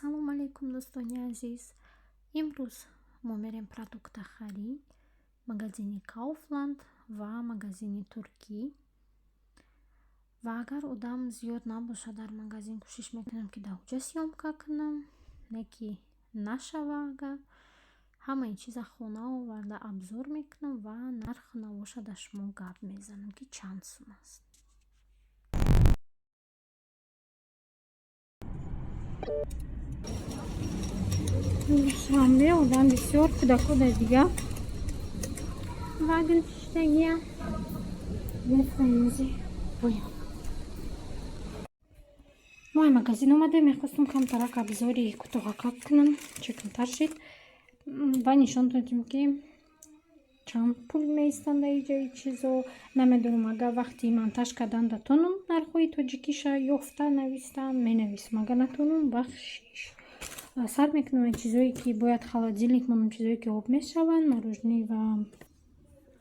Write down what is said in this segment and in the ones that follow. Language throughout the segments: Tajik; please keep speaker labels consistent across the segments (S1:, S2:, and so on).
S1: Ассалому алайкум, дӯстони азиз. Имрӯз мо мерем продукта харӣ, магазини Кауфланд ва магазини туркӣ. Ва агар одам зиёд набошад дар магазин, кӯшиш мекунам, ки дар ҳуҷа съёмка кунам, не ки нашава, агар ҳамаи чиза хона оварда обзор мекунам ва нарху навоша дар шумо гап мезанам, ки чанд сум аст. Душанбе одам бисёр, кӯдако дар дигар Wagen шиштагия. Гирифтаемози боям. Мо ай магазин омадем, мехостум камтарак обзори кӯтоҳакак кунам, чи камтар шид, ва нишон додем, ки чанд пул меистанд дар иҷаи чизо. Намедонам, агар вақти монтаж кардан датонам нархҳои тоҷикиша ёфта навистам, менависам, агар натонам, бахшиш. Сар мекунам аз чизое, ки бояд холодильник монам, чизое, ки об мешаванд, мороженое ва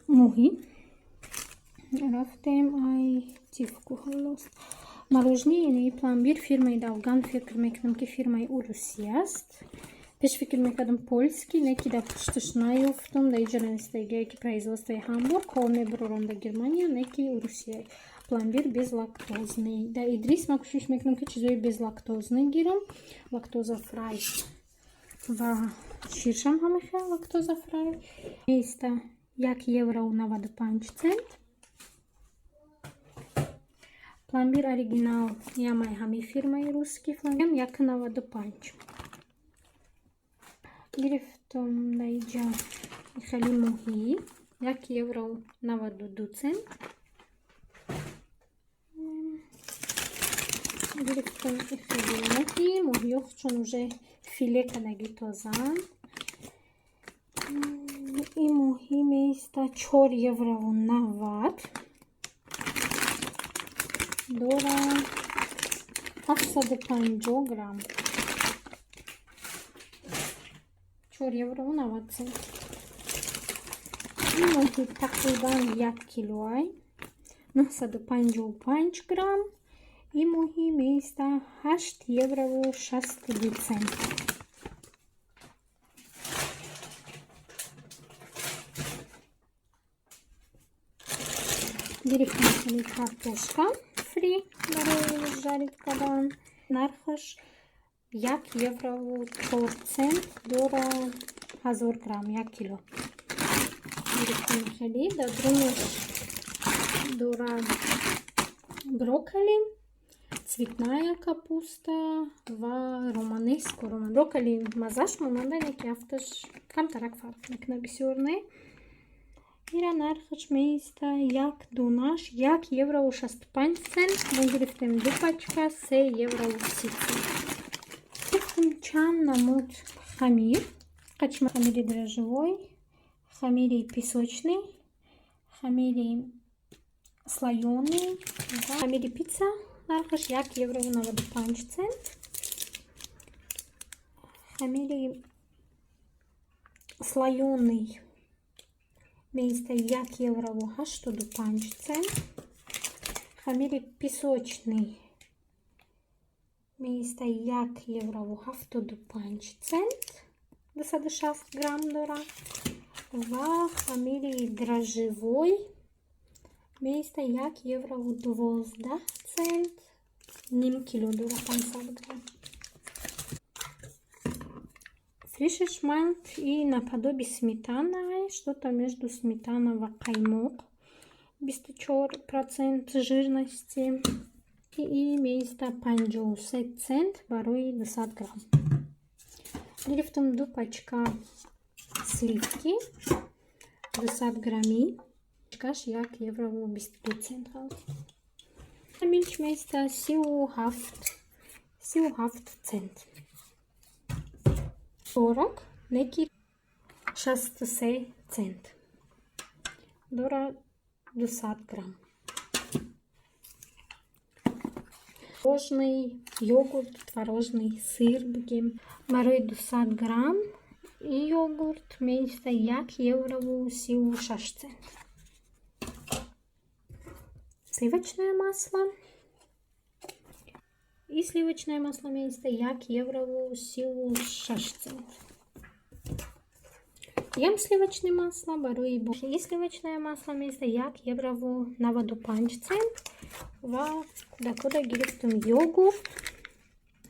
S1: моҳӣ. Рафтем ай Тифкухолост. Мороженое, яъне пломбир фирмаи Давган, фикр мекунам, ки фирмаи урусӣ аст. Пеш фикр мекардам польский, не ки дар пушташ наёфтам. Дар иҷа навистагие, ки производствои Ҳамбург, ҳол мебурорам дар Германия, не ки Урусия. Пломбир безлактозный. Дар Идрис ман кӯшиш мекунам, ки чизои безлактозный гирам. Лактоза-фрай ва ширшам ҳамихел лактоза-фрай. Меиста 1 еврову 95 цент. Пломбир оригинал ямай ҳамин фирмаи русский 1,95. Гирифтам дар иҷа хеле моҳӣ, 1 евро 92 цент. Гирифтам хеле моҳӣ, моҳиҳо чун уже филе кардагӣ, тозаанд. Ин моҳӣ меиста 4 еврову 90, дора 750 грамм, 4 еврову 90 цент. Ин моҳӣ тақрибан 1 килоай, 955 грамм. Ин моҳӣ меиста 8 еврову 62 цент. Гирифтам хеле картошка фри барои жарить кардан. Нархаш 1 еврову 4 цент, дора 1000 грамм, 1 кило. Гирифтам хеле, дар дурунаш дора брокколи, цветная капуста ва романеско. Брокколи маззаш монанда, не ки афташ камтарак фарқ мекунад, бисёр не. Ира нархаш меиста як донаш 1 еврову 65 цент. Мо гирифтем ду пачка, 3 еврову 30 цент. Гирифтем чанд намуд хамир. Қачма хамири дрожжевой, хамири песочный, хамири слоёный ва хамири пицца, нархаш 1 еврову 95 цент. Хамири слоёный меиста 1 еврову 85 цент. Хамири песочный меиста 1 еврову 75 цент, 260 грамм дора. Ва хамири дрожжевой меиста 1 еврову 12 цент, ним кило дора, 500 грамм. Frischer Schmand и наподобие сметана, что-то между сметана ва қаймоқ, 24% жирности. И меиста 53 цент барои 200 грамм. Гирифтам ду пачка сливки 200 граммӣ, пачкаш 1 еврову 22 цент. Milch меиста 37 цент. 40, неки 63 цент. Дора 200 грамм. Творожный йогурт, творожный сыр бигем. Барои 200 грамм и йогурт меиста 1 еврову 36 цент. Сливочное масло. И сливочное масло меиста 1 еврову 36 цент. Ям сливочное масло барои и сливочное масло меиста 1 еврову 95 цент. Ва кӯдакода гирифтум йогурт,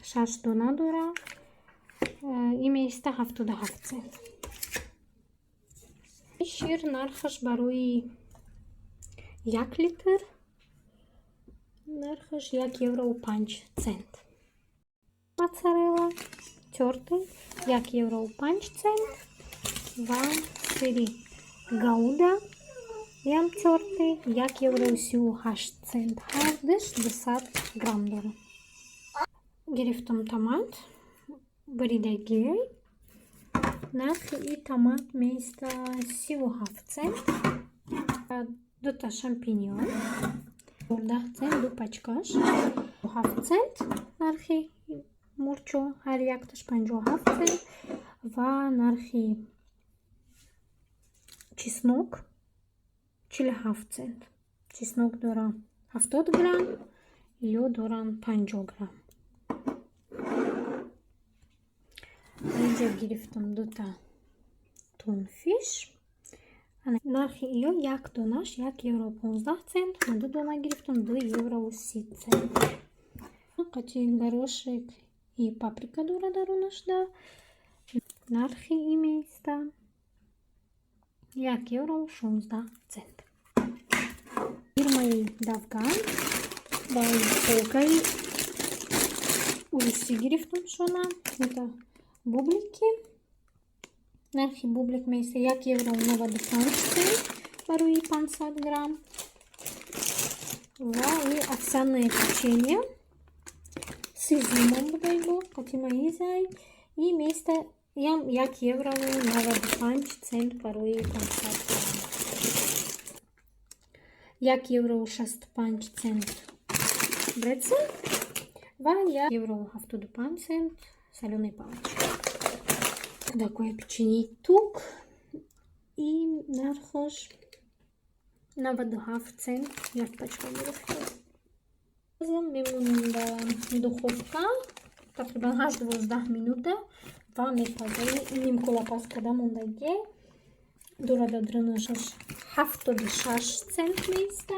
S1: шаш дона дора, и меиста 77 цент. Шир нархаш барои 1 литр нархаш 1 еврову 5 цент. Моцарелла тёртый 1 еврову 5 цент ва сыри гауда ям тёртый 1 еврову 38 цент, ҳардуш 200 грамм дорад. Гирифтам томат буридагӣ, нархи и томат меиста 37 цент. Дута шампиньон 14 цент, ду пачкаш 7 цент. Нархи мурчо ҳар якташ 57 цент ва нархи чеснок 47 цент. Чеснок дора 70 грамм ё доран 50 грамм. Инҷа гирифтам дута Thunfisch, нархи ё як донаш 1 евро 15 цент. Ман ду дона гирифтам, 2 еврову 30 цент. Қати горошек и паприка дора дарунашда, нархи и меиста 1 евро 16 цент. Фирмаи Давган ба полкаи урусӣ гирифтам шона. Это бублики. Нархи бублик меиста 1 евро 95 цент барои 500 грамм. Ва и овсяное печенье с изюмом будайбо, қати маизай, и меиста ям 1 евро 95 цент барои 500 грамм. 1 евро 65 цент Brezel ва 1 евро 75 цент солёные палочки. Такое печенье тук и нархаш 97 цент, як пачка гирифтам. Мемонам дар духовка тақрибан 8-12 минута ва мепаза. Нимкола паз карда мондагӣ дора, дар дарунашаш 76 цент меиста.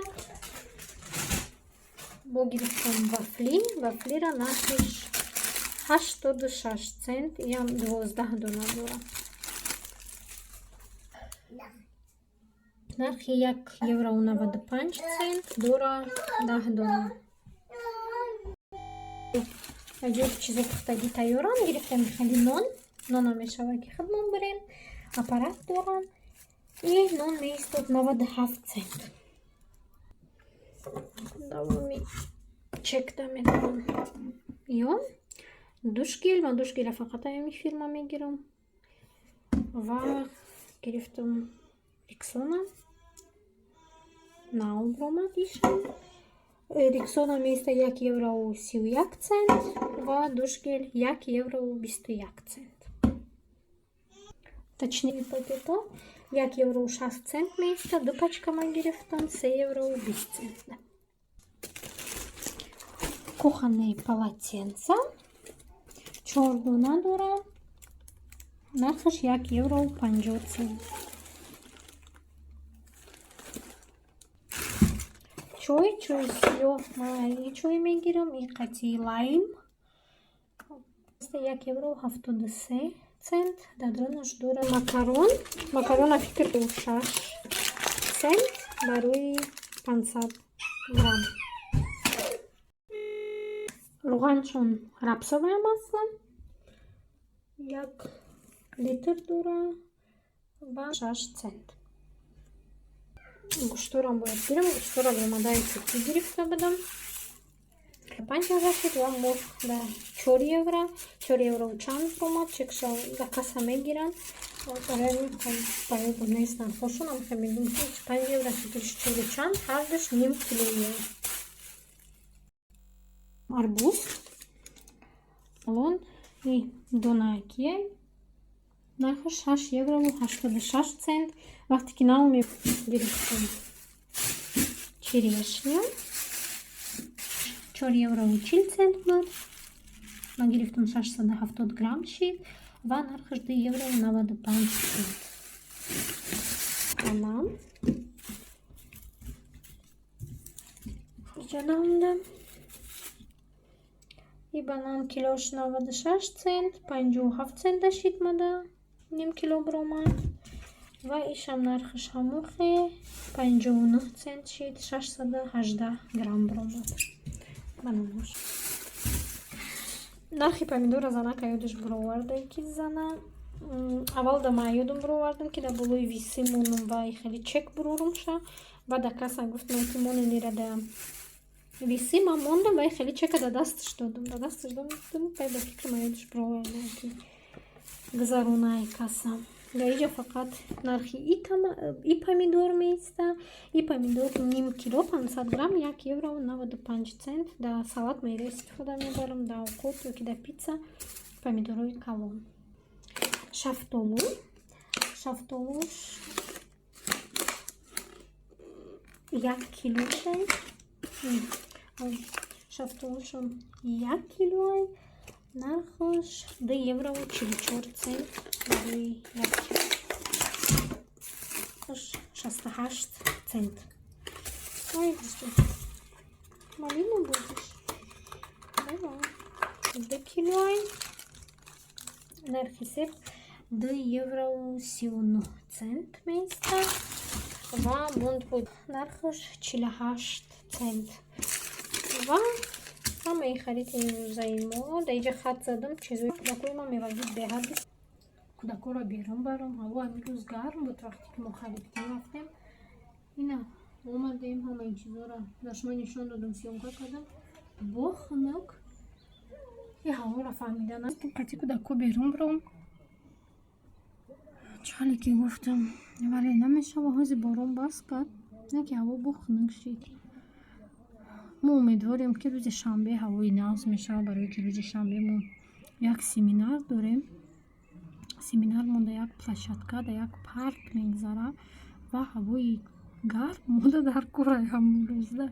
S1: Бо гирифтам вафли, вафлира нархиш 86 цент, ям 12 дона дора. Нархи 1 евро 95 цент дора, 10 дона. Аҷоиб чизо пухтагӣ тайёрам гирифтем. Хеле нон, нона мешавад, ки худмон бирем, аппарат дорам. И нон меистод 97 цент. Давоми чекда медорам ё Duschgel. Ман Duschgel а фақат ами фирма мегирам. Ва гирифтам Рексона, нав омад ишам. Рексона меиста 1 евро 31 цент ва Duschgel 1 евро 21 цент. Точнее, пакето 1 евро 6 цент меиста, ду пачка ман гирифтам, 3 евро 20 цент. Кухонные полотенца чор дона дорам, нархаш 1 евро 50 цент. Чой, чои сиёҳ, ман чой мегирам, и қати лайм 1 евро 73 цент. Дар дарунаш дора макарон, макарона фикр 6 цент барои 500 грамм. Равғаншон рапсовое масло 1 литр дора ва 6 цент. Гӯшторам бояд гирам, гӯштора омадаи Туркӣ гирифта будам. 5 евро шуд ва мурғ да 4 евро, 4 евро чанд омад. Чекша да касса мегиранд, барои ба нест нархошон. Ам мегӯм, ки 5 евро шуд, чору чанд, ҳардуш ним килоя. Арбуз алон и донакия нархаш 6 еврову 86 цент. Вақте ки нав гирифтам, черешня. 4 еврову 40 цент буд. Ман гирифтам, 670 грамм шид ва нархаш 2 евро 95 цент. Банан иҷа. И банан килош 96 цент, 57 цент дашид мада, ним кило биромад. Ва ишам нархаш ҳамохе 59 цент шид, 618 грамм биромад бананош. Нархи помидора занака ёдаш бироварда, ки зана аввал да ман ёдам бировардам, ки дар болои весы монам ва хеле чек бурорумша. Баъд да каса гуфтам, ки моненира да весы. Ман мондам ва хеле чека да дасташ додам, да дасташ додам. Баъд ба фикри ман ёдаш бировардам, ки гузаронай каса. Дар иҷа фақат нархи и помидор меиста. И помидор ним кило, 500 грамм, 1 евро 95 цент. Дар салат меира истифода мебарам, дар овқот ё ки дар питса помидорҳои калон. Шафтолу, шафтолуш 1 кило шай, шафтолушам 1 килоай, нархаш 2 евро 44 цент барои 1 кило, 68 цент. Ой, малину будешь? Давай. 2 килоай, нархи себ 2 евро 39 цент меиста ва монд буд, нархаш 48 цент. Ва ҳамаи хариди имрӯзаи мо дар иҷа хат задам. Чизои кӯдакои ман мевагӣ беҳад. Кӯдакоро берун барам. Ҳаво ҳамин рӯз гарм буд, вақте ки мо харидкунӣ рафтем. Ина омадем, ҳамаи чизоро дар шумо нишон додам, съёмка кардам. Бо хунук и ҳаворо фаҳмида қати кӯдако берун биром. Чӣ ҳале ки гуфтам, вале намешава. Ҳози борон бас кард, не ки ҳаво бо хунук шид. Мо умедворем, ки рӯзи шанбе ҳавои нағз мешавад, барое ки рӯзи шанбе мо як семинар дорем. Семинармон дар як площадка, дар як парк мегузарад ва ҳавои гарм мода дар кора ҳамон рӯзда.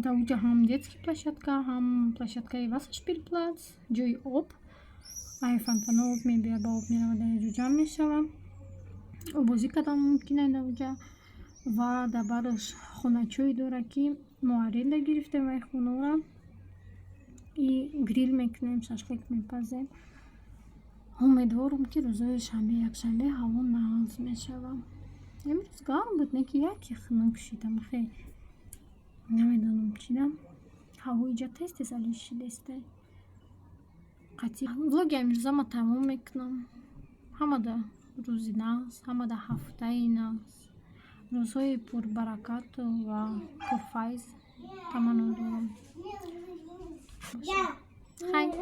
S1: Дар уҷа ҳам детский площадка, ҳам площадкаи Wasserspielplatz, ҷои об, ай фонтано об мебиёяд, ба об меравад, дар ҷо ҷамъ мешавад, оббозӣ кардан мумкин дар уҷа. Ва дар бараш хоначое дорад, ки мо аренда гирифтем вай хонаро и грил мекунем, шашлик мепазем. Умедворам, ки рӯзҳои шанбе, якшанбе ҳаво нағз мешавад. Имрӯз гарм буд, не ки яке хунук шидам. Хе, намедонам чида, ҳаво иҷа тез тез алиш шидестай. Қатъи влоги амирӯза ма тамом мекунам. Ҳамада рӯзи нағз, ҳамада ҳафтаи нағз, рӯзҳои пурбаракату ва пурфайз таманно дорам. Хайр.